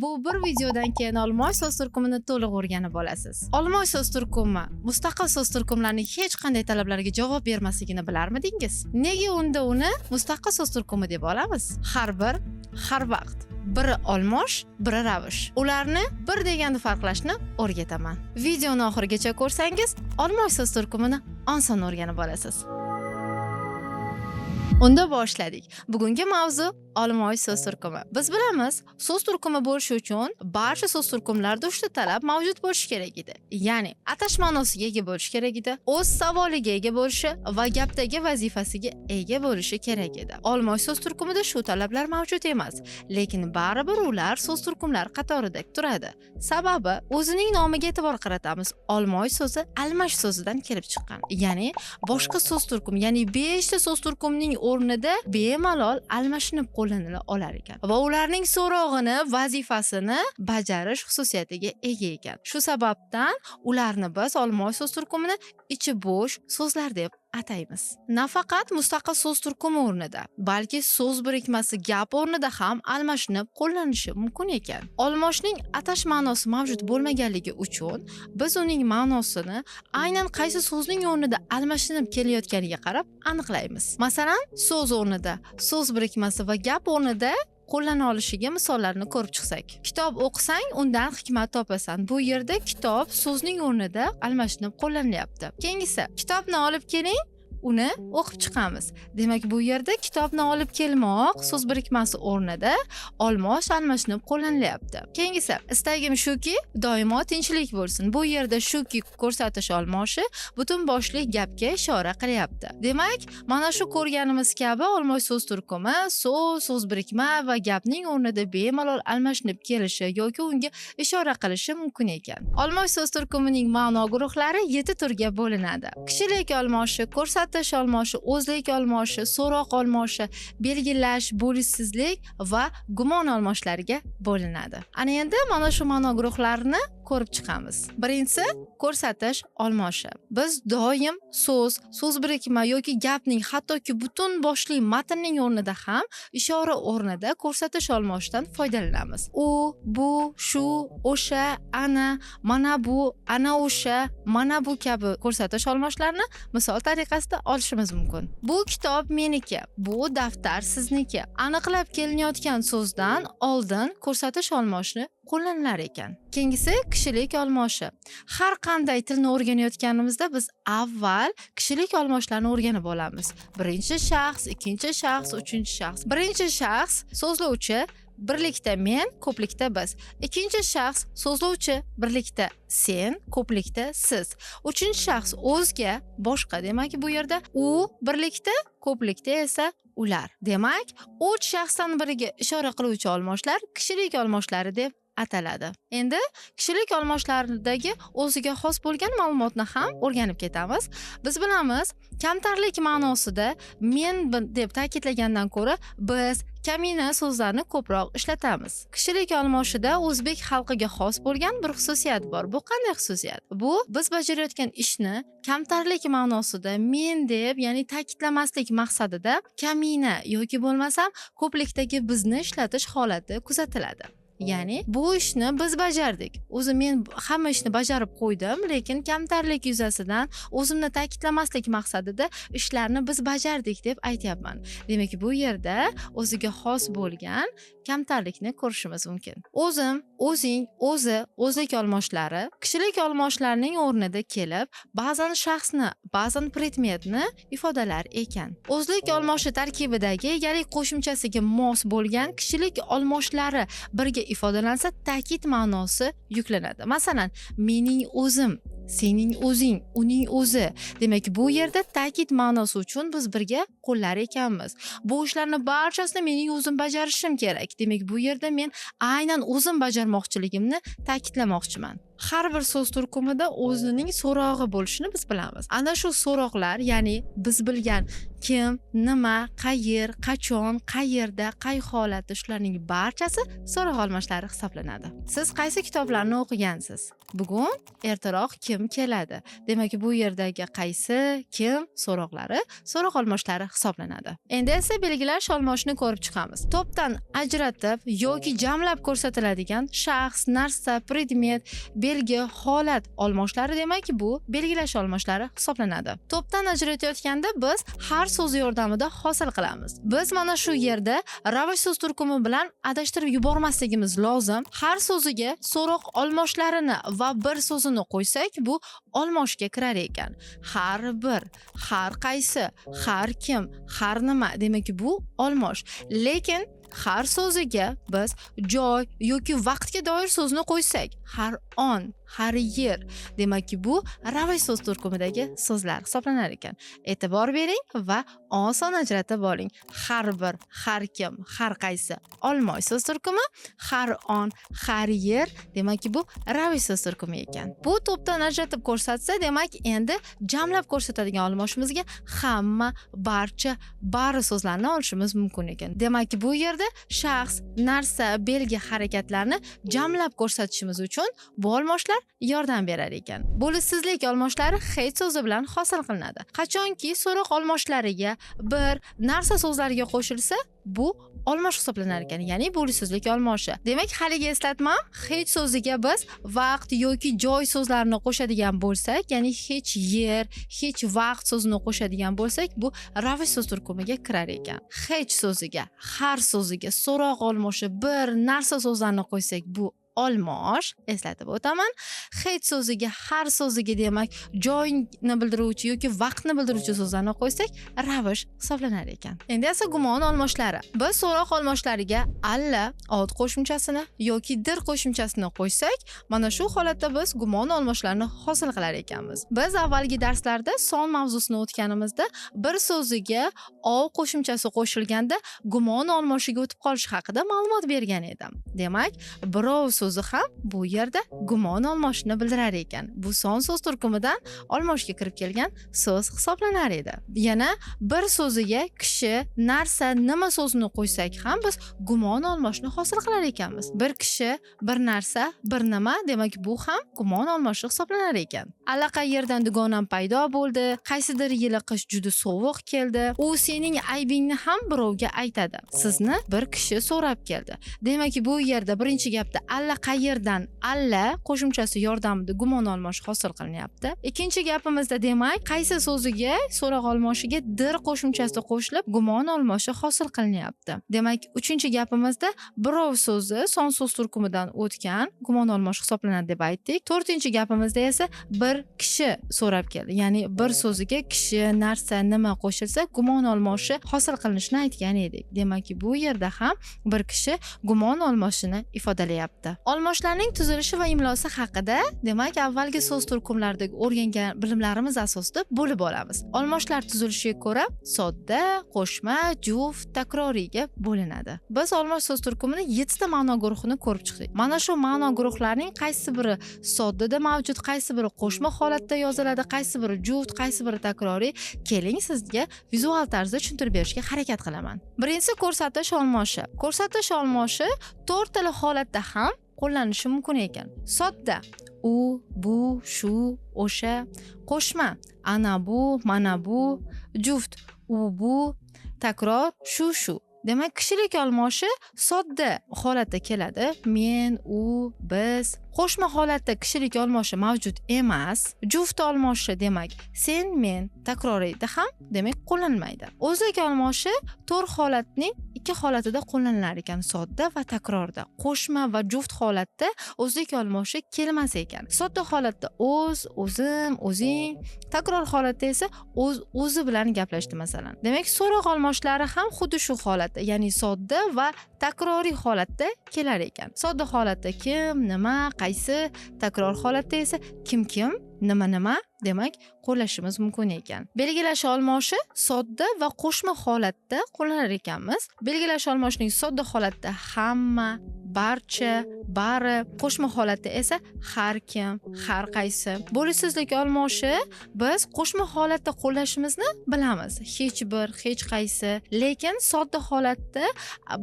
Bu bir videodan keyin olmosh so'z turkumini to'liq o'rganib olasiz. Olmosh so'z turkumi mustaqil so'z turkumlarining hech qanday talablariga javob bermasligini bilarmidingiz? Nega unda uni mustaqil so'z turkumi deb olamiz? Har bir, har vaqt. Biri olmosh, biri ravish. Ularni bir deganda farqlashni o'rgataman. Videoni oxirigacha ko'rsangiz, olmosh so'z turkumini oson o'rganib olasiz. Unda boshladik. Bugungi mavzu olmosh so'z turkumi. Biz bilamiz, so'z turkumi bo'lishi uchun barcha so'z turkumlarida uchta talab mavjud bo'lishi kerak edi. Ya'ni atash ma'nosiga ega bo'lishi kerak edi, o'z savoliga ega bo'lishi va gapdagi vazifasiga ega bo'lishi kerak edi. Olmosh so'z turkumida shu talablar mavjud emas, lekin baribir ular so'z turkumlari qatorida turadi. Sababi o'zining nomiga e'tibor qaratamiz. Olmosh so'zi almash so'zidan kelib chiqqan. Ya'ni boshqa so'z turkumi, ya'ni 5 ta so'z turkumining o'rnida bemalol almashinib qo'llanila olar ekan va ularning so'rog'ini, vazifasini bajarish xususiyatiga ega ekan. Shu sababdan ularni biz olmosh so'z turkumini ichi bo'sh so'zlar deb ataymiz. Nafaqat mustaqil so'z turkumi o'rnida, balki so'z birikmasi gap o'rnida ham almashinib qo'llanishi mumkin ekan. Olmoshning atash ma'nosi mavjud bo'lmaganligi uchun biz uning ma'nosini aynan qaysi so'zning o'rnida almashinib kelayotganiga qarab aniqlaymiz. Masalan, so'z o'rnida, so'z birikmasi va gap o'rnida qo'llana olishiga misollarni ko'rib chiqsak. Kitob o'qisang, undan hikmat topasan. Bu yerda kitob so'zning o'rnida almashinib qo'llanilyapti. Keyingisi, kitobni olib keling, uni o'qib chiqamiz. Demak, bu yerda kitobni olib kelmoq so'z birikmasi o'rnida olmosh almashinib qo'llanilyapti. Keyingisi, istagim shuki, doimo tinchlik bo'lsin. Bu yerda shuki ko'rsatish olmoshi butun boshli gapga ishora qilyapti. Demak, mana shu ko'rganimiz kabi olmosh so'z turkumi so'z, so'z birikma va gapning o'rnida bemalol almashinib kelishi yoki unga ishora qilishi mumkin ekan. Olmosh so'z turkumining ma'no guruhlari 7 turga bo'linadi. Kishilik olmoshi, ko'rsatish olmoshi, o'zlik olmoshi, so'roq olmoshi, belgilash, bo'lishsizlik va gumon olmoshlariga bo'linadi. Ana endi mana shu ma'no guruhlarini ko'rib chiqamiz. Birinchisi ko'rsatish olmoshi. Biz doim so'z, so'z birikma yoki gapning, hattoki butun boshli matnning o'rnida ham ishora o'rnida ko'rsatish olmoshidan foydalanamiz. U, bu, shu, o'sha, ana, mana bu, ana o'sha, mana bu kabi ko'rsatish olmoshlarini misol tariqasida olishimiz mumkin. Bu kitob meniki, bu daftar sizniki. Aniqlab kelinayotgan so'zdan oldin ko'rsatish olmoshi qo'llanilar ekan. Keyingisi kishilik olmoshi. Har qanday tilni o'rganayotganimizda biz avval kishilik olmoshlarni o'rganib olamiz. Birinchi shaxs, ikkinchi shaxs, uchinchi shaxs. Birinchi shaxs so'zlovchi, birlikda men, ko'plikda biz. Ikkinchi shaxs so'zlovchi, birlikda sen, ko'plikda siz. Uchinchi shaxs o'zga, boshqa. Demak, bu yerda u birlikda, ko'plikda esa ular. Demak, uch shaxsdan biriga ishora qiluvchi olmoshlar kishilik olmoshlari deb ataladi. Endi kishilik olmoshlaridagi o'ziga xos bo'lgan ma'lumotni ham o'rganib ketamiz. Biz bilamiz, kamtarlik ma'nosida men deb ta'kidlagandan ko'ra biz, kamina so'zlarini ko'proq ishlatamiz. Kishilik olmoshida o'zbek xalqiga xos bo'lgan bir xususiyat bor. Bu qanday xususiyat? Bu biz bajarayotgan ishni kamtarlik ma'nosida men deb, ya'ni ta'kidlamaslik maqsadida kamina yoki bo'lmasam ko'plikdagi bizni ishlatish holati kuzatiladi. Ya'ni bu ishni biz bajardik. O'zi men hamma ishni bajarib qo'ydim, lekin kamtarlik yuzasidan o'zimni ta'kidlamaslik maqsadida ishlarni biz bajardik deb aytyapman. Demak, bu yerda o'ziga xos bo'lgan kamtarlikni ko'rishimiz mumkin. O'zim, o'zing, o'zi, o'zlik olmoshlari kishilik olmoshlarining o'rnida kelib, ba'zan shaxsni, ba'zan predmetni ifodalar ekan. O'zlik olmoshi tarkibidagi egalik qo'shimchasiga mos bo'lgan kishilik olmoshlari birga ifodalansa, ta'kid ma'nosi yuklanadi. Masalan, mening o'zim, sening o'zing, uning o'zi. Demak, bu yerda ta'kid ma'nosi uchun biz birga qo'llar ekanmiz. Bu ishlarni barchasini mening o'zim bajarishim kerak. Demak, bu yerda men aynan o'zim bajarmoqchiligimni ta'kidlamoqchiman. Har bir so'z turkumida o'zining so'rog'i bo'lishini biz bilamiz. Ana shu so'roqlar, ya'ni biz bilgan kim, nima, qayer, qachon, qayerda, qay holatda, shularning barchasi so'roq olmoshlari hisoblanadi. Siz qaysi kitoblarni o'qigansiz? Bugun ertaroq kim keladi? Demak, bu yerdagi qaysi, kim so'roqlari so'roq olmoshlari hisoblanadi. Endi esa belgilash olmoshini ko'rib chiqamiz. To'pdan ajratib yoki jamlab ko'rsatiladigan shaxs, narsa, predmet, belgi, holat olmoshlari, demak, bu belgilash olmoshlari hisoblanadi. To'pdan ajratayotganda biz har so'zi yordamida hosil qilamiz. Biz mana shu yerda ravish so'z turkumi bilan adashtirib yubormasligimiz lozim. Har so'ziga so'roq olmoshlarini va bir so'zini qo'ysak, bu olmoshga kirar ekan. Har bir, har qaysi, har kim, har nima, demak bu olmosh. Lekin har so'ziga biz joy yoki vaqtga doir so'zni qo'ysak, har on, har yer, demak bu ravish so'z turkumidagi so'zlar hisoblanar ekan. E'tibor bering va oson ajratib oling. Har bir, har kim, har qaysi olmosh so'z turkumi, har on, har yer, demak bu ravish so'z turkumi ekan. Bu to'pdan ajratib ko'rsatsa, demak endi jamlab ko'rsatadigan olmoshimizga hamma, barcha, bari so'zlarni olishimiz mumkin ekan. Demak bu yerda shaxs, narsa, belgi, harakatlarni jamlab ko'rsatishimiz uchun bu olmoshlar yordam berar ekan. Bo'lishsizlik olmoshlari hech so'zi bilan hosil qilinadi. Qachonki so'roq olmoshlariga bir narsa so'zlariga qo'shilsa, bu olmosh hisoblanar ekan, ya'ni bo'lishsizlik olmoshi. Demak, haligi eslatma, hech so'ziga biz vaqt yoki joy so'zlarini qo'shadigan bo'lsak, ya'ni hech yer, hech vaqt so'zini qo'shadigan bo'lsak, bu ravish so'z turkumiga kirar ekan. Hech so'ziga, har so'ziga so'roq olmoshi bir narsa so'zlarini qo'ysak, bu olmosh, eslatib o'taman. Hech so'ziga, har so'ziga, demak joyni bildiruvchi yoki vaqtni bildiruvchi so'zlarni qo'ysak, ravish hisoblanar ekan. Endi esa gumon olmoshlari. Biz so'roq olmoshlariga alla ot qo'shimchasini yoki dir qo'shimchasini qo'ysak, mana shu holatda biz gumon olmoshlarini hosil qilar ekanmiz. Biz avvalgi darslarda son mavzusini o'tganimizda bir so'ziga ov qo'shimchasi qo'shilganda gumon olmoshiga o'tib qolishi haqida ma'lumot bergan edim. Demak, birov so'zi ham bu yerda gumon olmoshini bildirar ekan. Bu son so'z turkumidan olmoshga kirib kelgan so'z hisoblanar edi. Yana bir so'ziga kishi, narsa, nima so'zini qo'ysak ham biz gumon olmoshni hosil qilar ekanmiz. Bir kishi, bir narsa, bir nima, demak bu ham gumon olmoshi hisoblanar ekan. Allaqayerdan dugonam paydo bo'ldi, qaysidir yili qish juda sovuq keldi. U sening aybingni ham birovga aytadi. Sizni bir kishi so'rab keldi. Demak, bu yerda birinchi gapda allaqayerdan alla qo'shimchasi yordamida gumon olmosh hosil qilinyapti. Ikkinchi gapimizda demak qaysi so'ziga so'roq olmoshiga dir qo'shimchasi qo'shilib gumon olmoshi hosil qilinyapti. Demak, uchinchi gapimizda birov so'zi son so'z turkumidan o'tgan gumon olmosh hisoblanadi deb aytdik. To'rtinchi gapimizda esa bir kishi so'rab keldi. Ya'ni bir so'ziga kishi, narsa, nima qo'shilsa gumon olmoshi hosil qilinishini aytgan edik. Demak, bu yerda ham bir kishi gumon olmoshini ifodalayapti. Olmoshlarning tuzilishi va imlosi haqida, demak, avvalgi so'z turkumlaridagi o'rgangan bilimlarimiz asosida bo'lib olamiz. Olmoshlar tuzilishiga ko'ra sodda, qo'shma, juft, takroriyga bo'linadi. Biz olmosh so'z turkumini 7 ta ma'no guruhini ko'rib chiqdik. Mana shu ma'no guruhlarining qaysi biri soddada mavjud, qaysi biri qo'shma holatda yoziladi, qaysi biri juft, qaysi biri takroriy, keling sizga vizual tarzda tushuntirib berishga harakat qilaman. Birinchisi ko'rsatish olmoshi. Ko'rsatish olmoshi to'rt xil holatda ham qo'llanishi mumkin ekan. Sodda u, bu, shu, o'sha, qo'shma ana bu, mana bu, juft u, bu, takror shu, shu. Demak, kishilik olmoshi sodda holatda keladi. Men, u, biz. Qo'shma holatda kishilik olmoshi mavjud emas. Juft olmoshi demak sen, men takroriyda ham demak qo'llanmaydi. O'zlik olmoshi to'rt holatning ikki holatida qo'llanilar ekan, sodda va takrorda. Qo'shma va juft holatda o'zlik olmoshi kelmas ekan. Sodda holatda o'z, o'zim, o'zing, takror holatda esa o'z, o'zi bilan gaplashdi masalan. Demak, so'roq olmoshlari ham xuddi shu holatda, ya'ni sodda va takroriy holatda kelar ekan. Sodda holatda kim, nima, qaysi, takror holatda esa kim, kim, nima, nima, demak qo'llashimiz mumkin ekan. Belgilash olmoshi sodda va qo'shma holatda qo'llanar ekanmiz. Belgilash olmoshining sodda holatda hamma, barcha, bari, qo'shma holatda esa har kim, har qaysi. Bo'lishsizlik olmoshi biz qo'shma holatda qo'llashimizni bilamiz. Hech bir, hech qaysi, lekin sodda holatda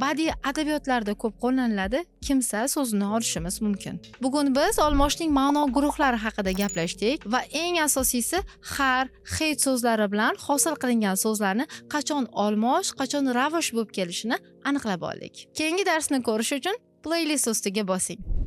badiiy adabiyotlarda ko'p qo'llaniladi. Kimsa so'zini olishimiz mumkin. Bugun biz olmoshning ma'no guruhlari haqida gaplashdik va eng asosiysi har, hech so'zlari bilan hosil qilingan so'zlarni qachon olmosh, qachon ravish bo'lib kelishini aniqlab oldik. Keyingi darsni ko'rish uchun playlist ustiga bosing.